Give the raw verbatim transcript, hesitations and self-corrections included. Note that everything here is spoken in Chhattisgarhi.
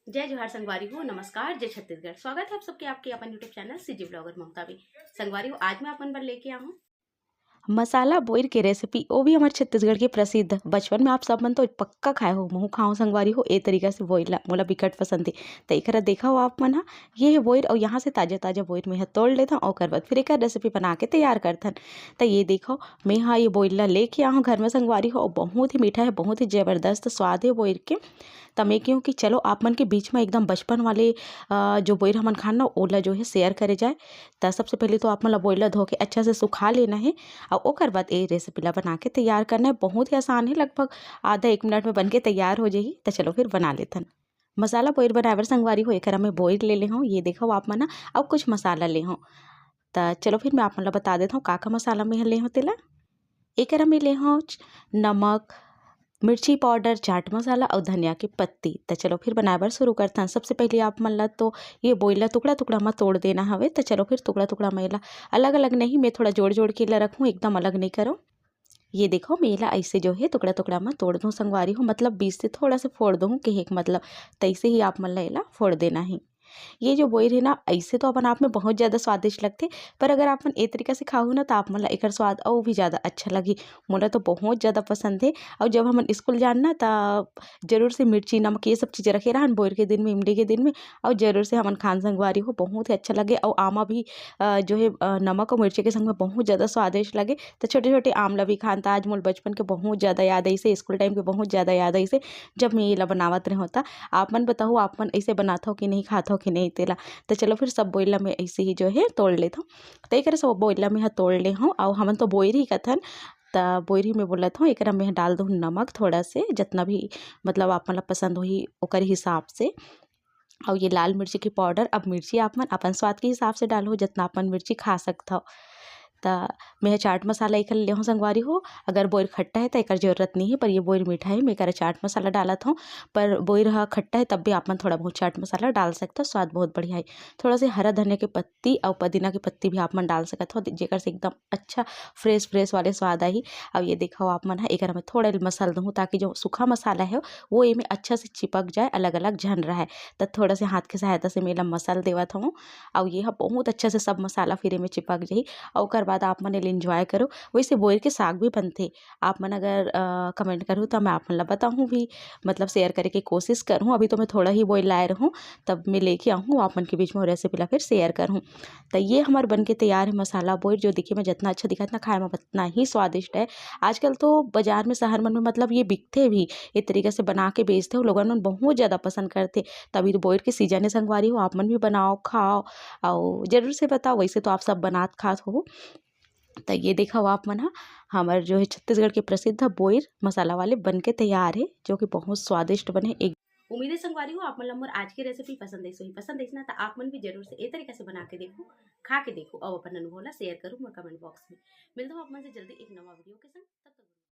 जय जोहार संगवारी हो, नमस्कार, जय छत्तीसगढ़। स्वागत है आप सबके आपके अपन YouTube चैनल सीजी ब्लॉगर ममता में। संगवारी हो, आज मैं अपन बर लेके आऊँ मसाला बोइर के रेसिपी, वो भी हमारे छत्तीसगढ़ के प्रसिद्ध। बचपन में आप सब मन तो पक्का खाए हो, महू खाओ संगवारी हो। ए तरीका से बोइर ला मोला बिकट पसंद है। तो एक देखा हो आप मन हा, ये है बोइर, और यहाँ से ताजा ताजा बोइर में तोड़ लेता हूँ, ओकर बाद फिर एक रेसिपी बना के तैयार करथन। तो ये देखो, मैं हा ये बोइर ला लेके आऊँ घर में संगवारी हो, बहुत ही मीठा है, बहुत ही जबरदस्त स्वाद है बोइर के। त मैं कहूँ कि चलो आप मन के बीच में एकदम बचपन वाले जो बोइर हमन खान ना, ओला जो है शेयर करे जाए। त सबसे पहले तो आप मन ला बोइर ला धो के अच्छा से सुखा लेना है, और ओकर बाद ये रेसिपी ला बना के तैयार करना है। बहुत ही आसान है, लगभग आधा एक मिनट में बन के तैयार हो जाही। त चलो फिर बना लेथन। मसाला बोइर बनाए बर संगवारी हो, एकरा में बोइर ले ले हूँ, ये देखो आप मन, और कुछ मसाला ले हूँ। त चलो फिर मैं आप मन ला बता देता हूँ का का मसाला में ले हूँ तेला। एकरा में ले हूँ नमक, मिर्ची पाउडर, चाट मसाला और धनिया के पत्ती। त चलो फिर बनाए बर शुरू करथन। सबसे पहले आप मन ला तो ये बोइर ला टुकड़ा टुकड़ा में तोड़ देना हवे। त चलो फिर टुकड़ा टुकड़ा में ला अलग अलग नहीं, मैं थोड़ा जोड़ जोड़ के ला रखूँ, एकदम अलग नहीं करो। ये देखो, मैं एला ऐसे जो है टुकड़ा टुकड़ा में तोड़ दूँ संगवारी हो, मतलब बीच से थोड़ा सा फोड़ दूँ, कहे के मतलब तैसे ही आप मन ला एला फोड़ देना है। ये जो बोइर है ना, ऐसे तो अपन आप में बहुत ज़्यादा स्वादिष्ट लगथे, पर अगर आप मन ए तरीका से खाहू ना, तो आप मन ला एकर स्वाद अउ भी ज़्यादा अच्छा लगही। मोला तो बहुत ज़्यादा पसंद है। और जब हमन स्कूल जान ना, त जरूर से मिर्ची, नमक, ये सब चीज़ें रखे रहन बोइर के दिन में, इमली के दिन में, और जरूर से हमन खान संगवारी हो, बहुत ही अच्छा लगे। और आमा भी जो है नमक और मिर्ची के संग में बहुत ज़्यादा स्वादिष्ट लगे। तो छोटे छोटे आमला भी खान, त आज मोर बचपन के बहुत ज़्यादा याद आइसे, स्कूल टाइम के बहुत ज़्यादा याद आइसे, जब मैं एला बनावत रहूँ। त आप मन बताओ, आप मन ऐसे बनात हो कि नहीं, खात हो कि नहीं तेला। तो चलो फिर सब बोइर ला मैं ऐसे ही जो है तोड़ लेत हूँ। तो एक सब बोइर ला मैं तोड़ ले हूँ, और हमन तो बोइर ही कथन, त बोइर ही मैं बोलत हूँ। एकरा मैं डाल दूँ नमक थोड़ा से, जितना भी मतलब आप मन ला पसंद होही ओकर हिसाब से। और ये लाल मिर्ची की पाउडर, अब मिर्ची आप मन अपन स्वाद के हिसाब से डालो, जितना अपन मिर्ची खा सकत हो। त मैं चाट मसाला एक ले हूँ संगवारी हो। अगर बोइर खट्टा है तो एकर जरूरत नहीं है, पर ये बोइर मीठा है, मैं एकर चाट मसाला डालत हूँ। पर बोइर ह खट्टा है तब भी आप मन थोड़ा बहुत चाट मसाला डाल सकते हो, स्वाद बहुत बढ़िया है। थोड़ा से हरा धनिया के पत्ती और पुदीना के पत्ती भी आप मन डाल सकत हो, जेकर से एकदम अच्छा फ्रेश फ्रेश वाले स्वाद आही। अब ये देखो आप मन है, एकर में थोड़ा मसल दूँ ताकि जो सूखा मसाला है वो एमे अच्छा से चिपक जाए, अलग अलग झन रहे। त थोड़ा से हाथ के सहायता से मैं एला मसल देवत हूँ। और ये ह बहुत अच्छा से सब मसाला फिर एमे चिपक जाही। और ओकर बाद आप मन एला एंजॉय करो। वैसे बोइर के साग भी बनथे, आप मन अगर कमेंट करहू तो मैं आप मन ला बताहूँ भी, मतलब शेयर करे के कोशिश करहूँ। अभी तो मैं थोड़ा ही बोइर लाए रहूँ, तब मैं लेके आहूँ आप मन के बीच में रेसिपी ला फिर शेयर करहूँ। त ये हमर बन के तैयार है मसाला बोइर, जो दिखे में जितना अच्छा दिखत ना, खाए में उतना ही स्वादिष्ट है। आजकल तो बाजार में, शहर मन में मतलब ये बिकथे भी, ये तरीका से बना के बेचथे, लोगन मन बहुत ज़्यादा पसंद करथे। तभी तो बोइर के सीजन है संगवारी हो, आप मन भी बनाओ, खाओ, और जरूर से बताओ। वैसे तो आप सब बनात खात हो। त ये देखो आप मन ह, हमर जो है छत्तीसगढ़ के प्रसिद्ध बोइर मसाला वाले बन के तैयार है, जो कि बहुत स्वादिष्ट बने। एक उम्मीद है संगवारी हो, आप मन ला मोर आज के रेसिपी पसंद आइस होही। पसंद आइस ना, त आप मन भी जरूर से ए तरीका से बना के देखो, खा के देखो, और अपन अनुभव ला शेयर करो मोर कमेंट बॉक्स में। मिलता हूँ आप मन से जल्दी एक नवा वीडियो के संग। तब तक